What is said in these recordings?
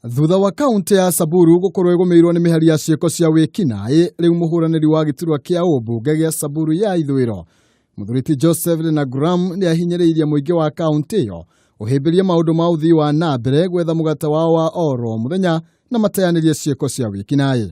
Thutha wa kaunti ya Samburu gũkorwo ĩgũmĩirwo nĩ mĩhari ya ciĩko cia wĩkinaĩ, rĩu mũhũranĩri wa gĩturwa kĩa ũmbunge gĩa Samburu ya ithũĩro mũthuri ti Joseph Lenaguram nĩ ahinyĩrĩirie mũingĩ wa kaunti ĩyo ũhĩmbĩrie maũndũ ma ũthii wa na mbere gwetha mũgate wao wa oro mũthenya na mateanĩrie ciĩko cia wĩkinaĩ.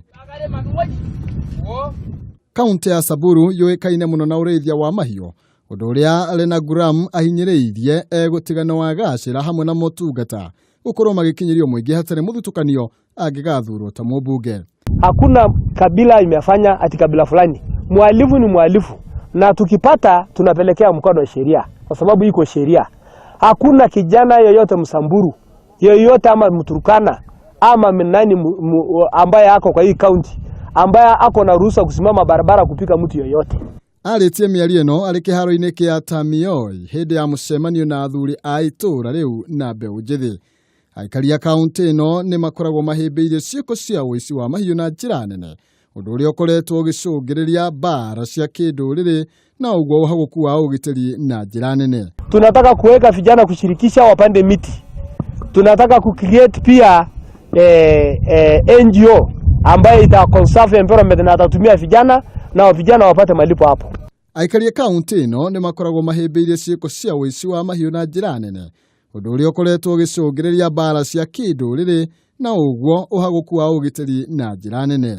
Kaunti ya Samburu yũĩkaine mũno na ũrĩithia wa mahiũ, ũndũ ũrĩa Lenaguram ahinyĩrĩirie egũtigana wagacĩra hamwe na motungata gũkorwo magĩkinyĩrio mũingĩ hatarĩ mũthutũkanio angĩgathurwo ta mũmbunge. Hakuna kabila imefanya ati kabila fulani. Mhalifu ni mhalifu, na tukipata tunapelekea mkono wa sheria, kwa sababu iko sheria. Hakuna kijana yoyote Msamburu yoyote ama Mturukana ama nani ambaye ako kwa hii county ambaye ako na ruhusa kusimama barabara kupika mtu yoyote. Arĩtie mĩario ĩno arĩ kĩharo-inĩ kĩa Tamioi hĩndĩ ya mũcemanio na athuri a itũũra rĩu na mbeũ njĩthĩ. Aikari a kaunti ĩno nĩ makoragwo mahĩmbĩirie ciĩko cia ũici wa mahiũ na njĩra nene, ũndũ ũrĩa ũkoretwo ũgĩcũngĩrĩria mbara cia kĩndũrĩrĩ na ũguo ũhagũku wa ũgitĩri na njĩra nene. Tunataka kuweka vijana kushirikisha wapande miti. Tunataka kucreate pia NGO ambayo ita conserve environment na atatumia vijana na vijana wapate malipo hapo. Aikari a kaunti ĩno nĩ makoragwo mahĩmbĩirie ciĩko cia ũici wa mahiũ na njĩra nene, ũndũ ũrĩa ũkoretwo ũgĩcũngĩrĩria mbara cia kĩndũrĩrĩ na ũguo ũhagũku wa ũgitĩri na njĩra nene.